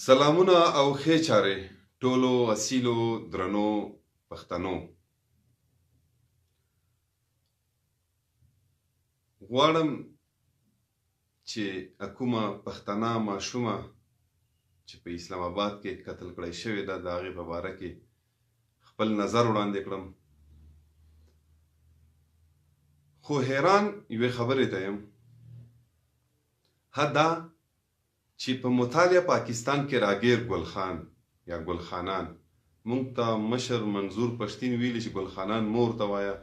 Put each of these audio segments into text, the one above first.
سلامونه او ښې چارې ټولو اصیلو درنو پښتنو. غواړم چې کومه پښتنه ماشومه چې په اسلام آباد کې قتل کړای شوې ده، د هغې په باره کې خپل نظر وړاندې کړم. خو حیران یوې خبرې ته یم، دا چې په مطالعه پاکستان کې راګیر ګل خان یا ګل خانان، مونږ ته مشر منظور پښتین ویلي چې ګل خانان مه ورته وایه،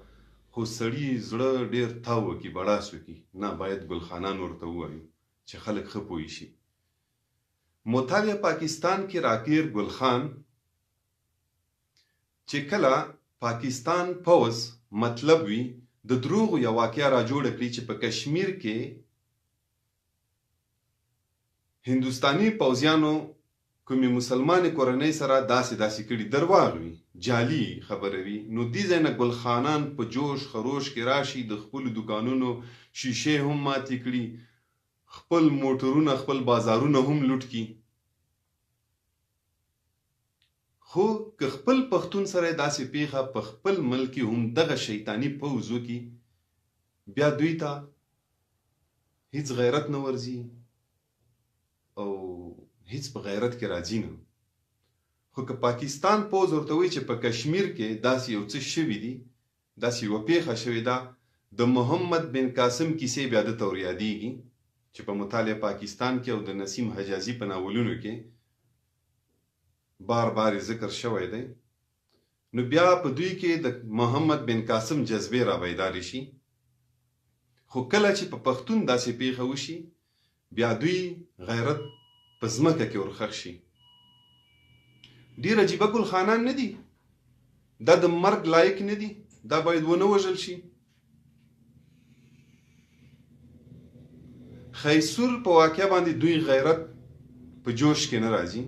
خو سړي زړه ډیر تاو وکړي، بړاس وکړي، نه باید ګل خانان ورته ووایو چې خلک ښه پوه شي. مطالعه پاکستان کې راګیر ګل خان چې کله پاکستان پوځ مطلب وي د دروغو یوه واقعه راجوړه کړي چې په کشمیر کې هندوستاني پوځیانو کومې مسلمانې کورنۍ سره داسې داسې کړي، درواغ وي، جعلي خبره وي، نو دې ځای نه ګل خانان په جوش خروش کې راشي، د خپلو دوکانونو شیشې هم ماتې کړي، خپل موټرونه، خپل بازارونه هم لوټ کړي. خو که خپل پښتون سره داسې پیښه په خپل ملک کې هم دغه شیطاني پوځ وکړي، بیا دوی ته هیڅ غیرت نه ورځي او هیڅ په غیرت کې راځي نه. خو که پاکستان پوځ ورته وایي چې په کشمیر کې داسې یو څه شوي دي، داسې یوه پیښه شوې ده، د محمد بن قاسم کیسې بیا ده ته وریادیږي چې په مطالعه پاکستان کې او د نسیم حجازي په ناولونو کې بار بار یې ذکر شوی دی. نو بیا په دوی کې د محمد بن قاسم جذبې را بیدارې شي. خو کله چې په پښتون داسې پیښه وشي، بیا دوی غیرت په ځمکه کې ورخښ شي. ډیر عجیبه ګل خانان نه دي، دا د مرګ لایق نه دي، دا باید ونه وژل شي. خیسور په واقعه باندې دوی غیرت په جوش کې نه راځي،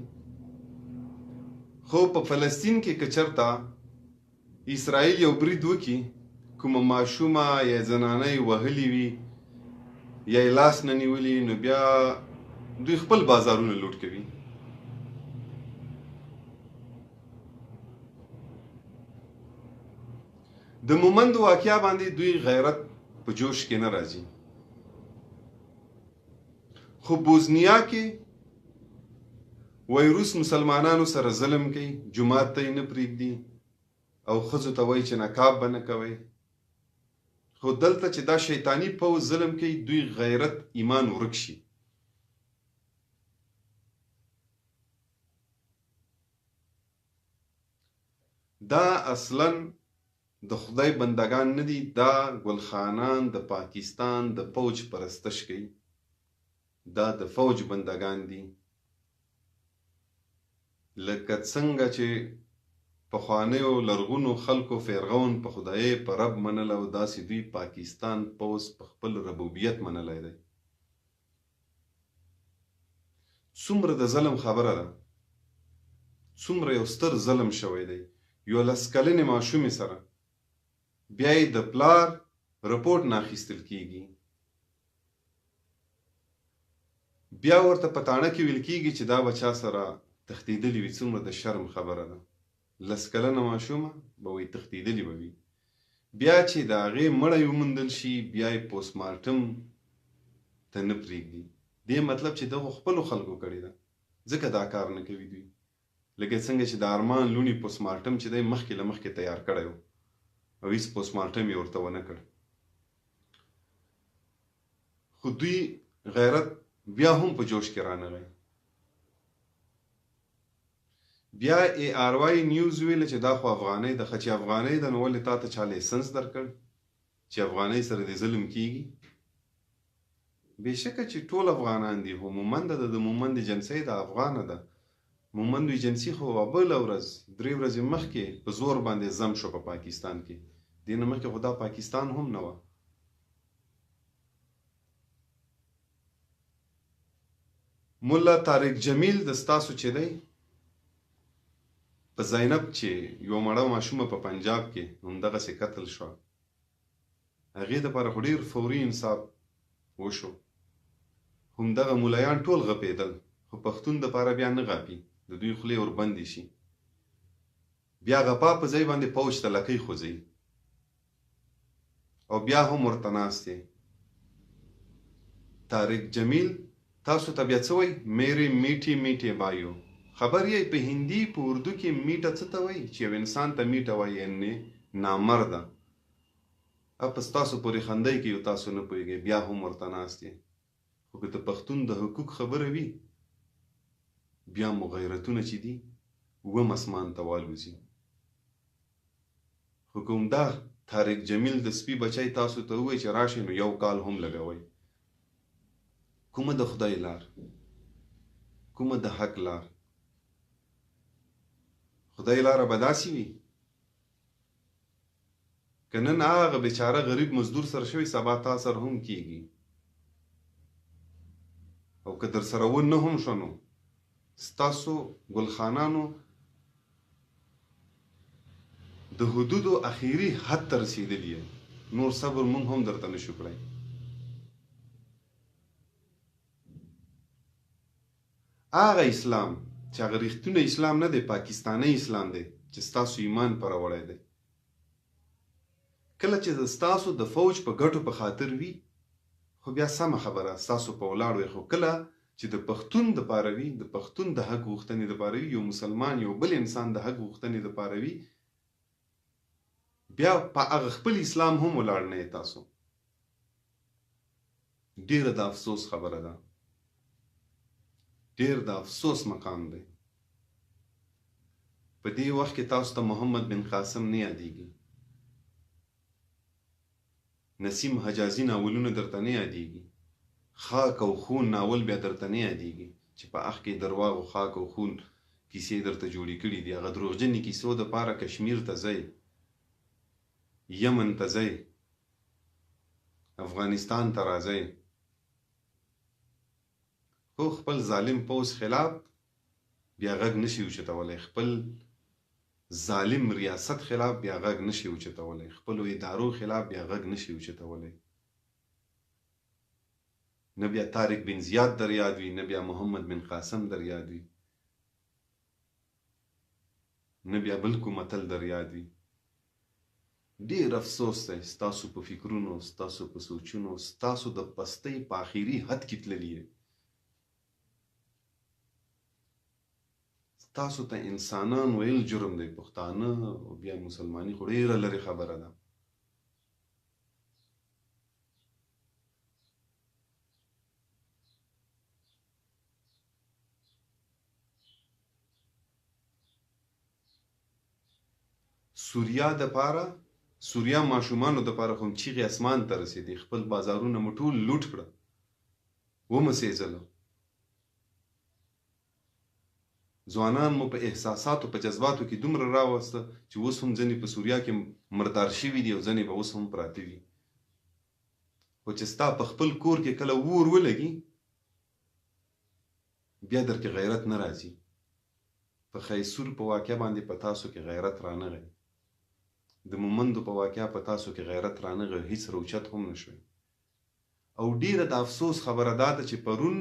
خو په فلسطین کې که چرته اسرائیل یو برید وکړي، کومه ماشومه یا زنانه یې وهلي وي یا یې لاس نه نیولي، نو بیا دوی خپل بازارونه لوټ کوي. د مومند واقعه باندې دوی غیرت په جوش کې نه راځي، خو بوزنیا کې وایروس مسلمانانو سره ظلم کوي، جومات ته یې نه پرېږدي او ښځو ته وایي چې نقاب به نه کوئ. خو دلته چې دا شیطاني پوځ ظلم کوي، دوی غیرت ایمان ورک شي. دا اصلا د خدای بندګان نه دي، دا ګلخانان د پاکستان د پوج پرستش کوي، دا د فوج بندګان دي. لکه څنګه چې پخوانیو لرغونو خلکو فرعون په خدای په رب منله، او داسې دوی پاکستان پوځ په خپل ربوبیت منلی دی. څومره د ظلم خبره ده، څومره یو ستر ظلم شوی دی یو لس کلنې ماشومې سره، بیا یې د پلار رپورټ نه اخیستل کیږي، بیا ورته په تاڼه کې ویل کیږي چې دا به چا سره تښتېدلي وي. څومره د شرم خبره ده، لس کلنه ماشومه به وایي تښتېدلي به وي. بیا چې د هغې مړی وموندل شي، بیا یې پوسټ مارټم ته نه پرېږدي. دې مطلب چې دغو خپلو خلکو کړې ده، ځکه دا کار نه کوي دوی. لکه څنګه چې د ارمان لوڼي پوسټ مارټم چې دی مخکې له مخکې تیار کړی و او هیڅ پوسټ مارټم یې ورته ونه کړ. خو دوی غیرت بیا هم په جوش کې رانغی. بیا ای آر وای نیوز ویل چې دا خو افغانۍ ده. ښه چې افغانۍ ده، نو ولې تا ته چا لایسنس درکړ چې افغانۍ سره دې ظلم کیږي؟ بېشکه چې ټول افغانان دي، خو مومنده ده، د مومند ایجنسۍ ده، افغانه ده. مومند ایجنسي خو بله ورځ 3 ورځې مخکې په زور باندې ضم شو په پاکستان کې، دې نه مخکې خو دا پاکستان هم نه وه. ملا طارق جمیل د ستاسو چې دی په زینب چې یوه مړه ماشومه په پنجاب کې همدغسې قتل شوه، هغې دپاره خو ډېر فوري انصاف وشو. همدغه ملایان ټول غپېدل، خو خو پښتون د پاره بیا نه غاپي، د دوی خولې ور بندې شي، بیا غپا په ځای باندې پوج ته لکۍ خوځوي او بیا هم ورته ناست یې. طارق جمیل تاسو ته بیا څه وایي؟ میرې میټې میټې بایو. خبر یئ په هندي په اردو کې میټه څه ته وایي؟ چې یو انسان ته میټه وایي یعنې نامرده. اپ ستاسو پورې خندۍ کوي او تاسو نه پوهیږئ بیا هم ورته ناست یئ. خو که د پښتون د حقوق خبره وي بیا مو غیرتونه چې دي اووم اسمان ته والوزي. خو که همدا طارق جمیل د سپي بچی تاسو ته ووایي چې راشئ نو یو کال هم لګوئ. کومه د خدای لار، کومه د حق لار؟ خدای لاره به داسې وي که نن هغه بیچاره غریب مزدور سره شوی سبا تا سره هم کیږي او که در سره و نه هم شو نو ستاسو ګلخانانو د حدودو اخیری حد ته رسیدلی یئ نور صبر مونږ هم درته نشو کړای. هغه اسلام چې هغه رښتونی اسلام نه دی پاکستانی اسلام دی چې ستاسو ایمان په راوړی دی. کله چې د ستاسو د فوج په ګټو په خاطر وي خو بیا سمه خبره ستاسو په ولاړ وي خو کله چې د پښتون د پاره وي د پښتون د حق غوښتنې د پاره وي یو مسلمان یو بل انسان د حق غوښتنې د پاره وي بیا په هغه خپل اسلام هم ولاړ نه یې تاسو. ډیره د افسوس خبره ده ډیر د افسوس مقام دی. په دې وخت کې تاسو ته محمد بن قاسم نه یادیږي، نسیم حجازي ناولونه درته نه یادیږي، خاک او خون ناول بیا درته نه یادیږي چې په اخ کې درواغو خاک او خون کیسې درته جوړې کړي دي. هغه دروغجنې کیسو دپاره کشمیر ته ځئ، یمن ته ځئ، افغانستان ته راځئ، خو خپل ظالم پوځ خلاف بیا غږ نشي اوچتولی، خپل ظالم ریاست خلاف بیا غږ نشي اوچتولی، خپلو ادارو خلاف بیا غږ نشي اوچتولی. نه بیا طارق بن زیاد در یاد وي، نه بیا محمد بن قاسم در یاد وي، نه بیا بل کوم اتل در یاد وي. ډیر افسوس دی ستاسو په فکرونو، ستاسو په سوچونو، ستاسو د پستۍ په اخیری حد کې تللي یئ. تاسو ته انسانان ویل جرم دی، پښتانه او بیا مسلمانی خو ډیره لرې خبره ده. سوریا د پاره سوریا ماشومانو د پاره خو هم چیغې اسمان ته رسیدې، خپل بازارونه مو ټول لوټ کړه، ومو سیځلو، ځوانان مو په احساساتو په جذباتو کې دومره راوسته چې اوس هم ځنې په سوریا کې مردار شوي دي او ځنې به اوس هم پراته وي. خو چې ستا په خپل کور کې کله اور ولګي بیا درکې غیرت نه راځي. په خیسور په واقعه باندې په تاسو کې غیرت رانغی، د مومندو په واقعه په تاسو کې غیرت رانغی، هیڅ روچت هم نه شوی. او ډیره د افسوس خبره دا ده چې پرون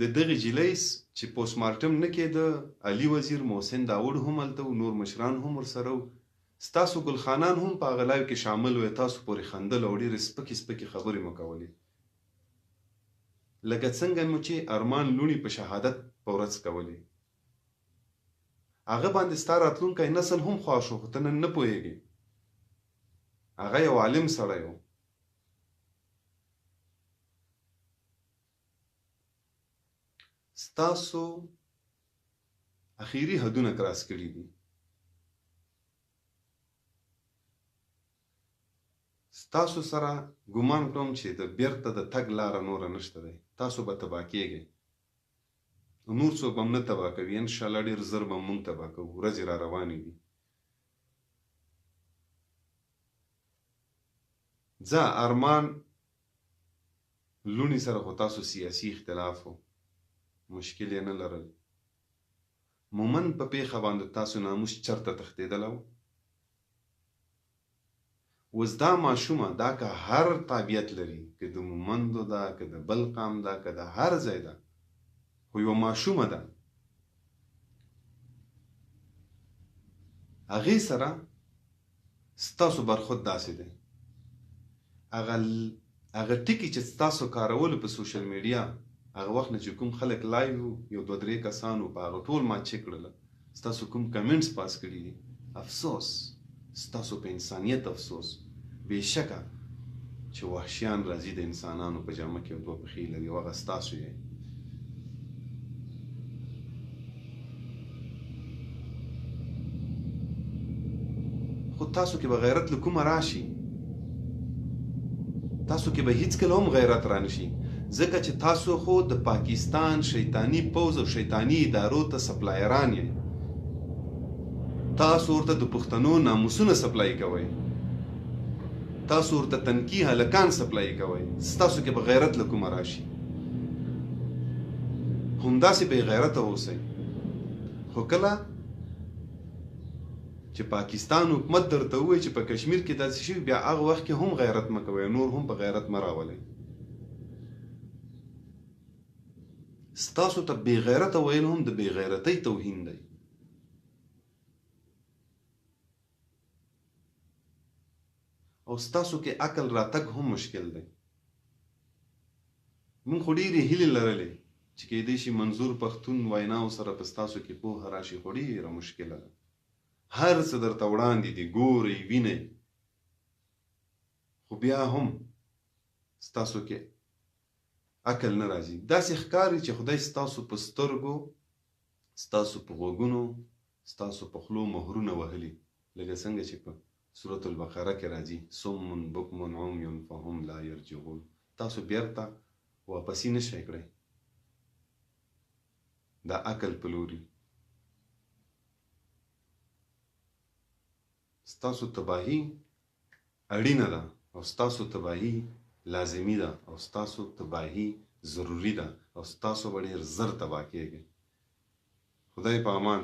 د دغې جلۍ چې پوسټ مارټم نه کېده، علي وزیر، محسن داوړ هم هلته وو، نور مشران هم ورسره وو، ستاسو ګلخانان هم په هغه لایو کې شامل وو، تاسو پورې خندل او ډېرې سپکې سپکې خبرې مو کولې، لکه څنګه مو چې ارمان لوڼي په شهادت په ورځ کولې. هغه باندې ستا راتلونکی نسل هم خوښ شو، خو ته نن نه پوهېږې. هغه یو عالم سړی و. ستاسو اخیری حدونه کراس کړي دي. ستاسو سره ګمان کوم چې د بیرته د تګ لاره نوره نشته دی، تاسو به تباه کیږئ، نور څوک به هم نه تباه کوي، ان شاء الله ډیر زر به مونږ تباه کوو، ورځې را روانې دي. ځه ارمان لوڼي سره خو تاسو سیاسي اختلاف وو، مشکل یې نه لرل. مومند په پیښه باندې تاسو ناموس چرته تښتیدلی وو؟ اوس دا ماشومه دا که هر تابعیت لري، که د مومندو ده، که د بل قام ده، که د هر ځای ده، خو خو یوه ماشومه ده هغې سره ستاسو برخورد داسې دی. هغه هغه ټکي چې تاسو کارولو په سوشل میډیا هغه وخت نه چې کوم خلک لایو وو یو دوه درې کسان وو په هغه ټول ما چک کړل ستاسو کوم کمنټس پاس کړي دي افسوس ستاسو په انسانیت افسوس بېشکه چې وحشیان راځي د انسانانو په جامه کې او دوه پښې لري او هغه ستاسو یې. خو تاسو کې به غیرت له کومه راشي؟ تاسو کې به هیڅکله هم غیرت رانشي ځکه چې تاسو خو د پاکستان شیطاني پوځ او شیطاني ادارو ته سپلایران یئ. تاسو ورته د پښتنو ناموسونه سپلای کوئ. تاسو ورته تنکي هلکان سپلای کوئ. ستاسو کې به غیرت له کومه راشي؟ همداسې بې غیرته اوسئ. خو کله چې پاکستان حکومت درته ووایي چې په کشمیر کې داسې شوي بیا هغه وخت کې هم غیرت مه کوئ نور هم په غیرت مه راولئ. ستاسو ته بې غیرته ویل هم د بې غیرتۍ توهین دی. او ستاسو کې عقل راتګ هم مشکل دی. مونږ خو ډېرې هیلې لرلې چې کېدای شي منظور پښتون ویناو سره په ستاسو کې پوهه راشي خو ډېره مشکله ده. هر څه درته وړاندې دي، ګورئ، وینئ، خو بیا هم ستاسو کې عقل نه راځي. داسې ښکاري چې خدای ستاسو په سترګو، ستاسو په غوږونو، ستاسو په خولو مهرونه وهلي، لکه څنګه چې په سورة البقره کې راځي، صم بکم عمی فهم لا یرجعون، تاسو بیرته واپسي نه شئ کړای د عقل په لوري. ستاسو تباهي اړینه ده او ستاسو تباهي لازمي ده او ستاسو تباهي ضروري ده او ستاسو به ډېر زر تباه کېږئ. خدای په امان.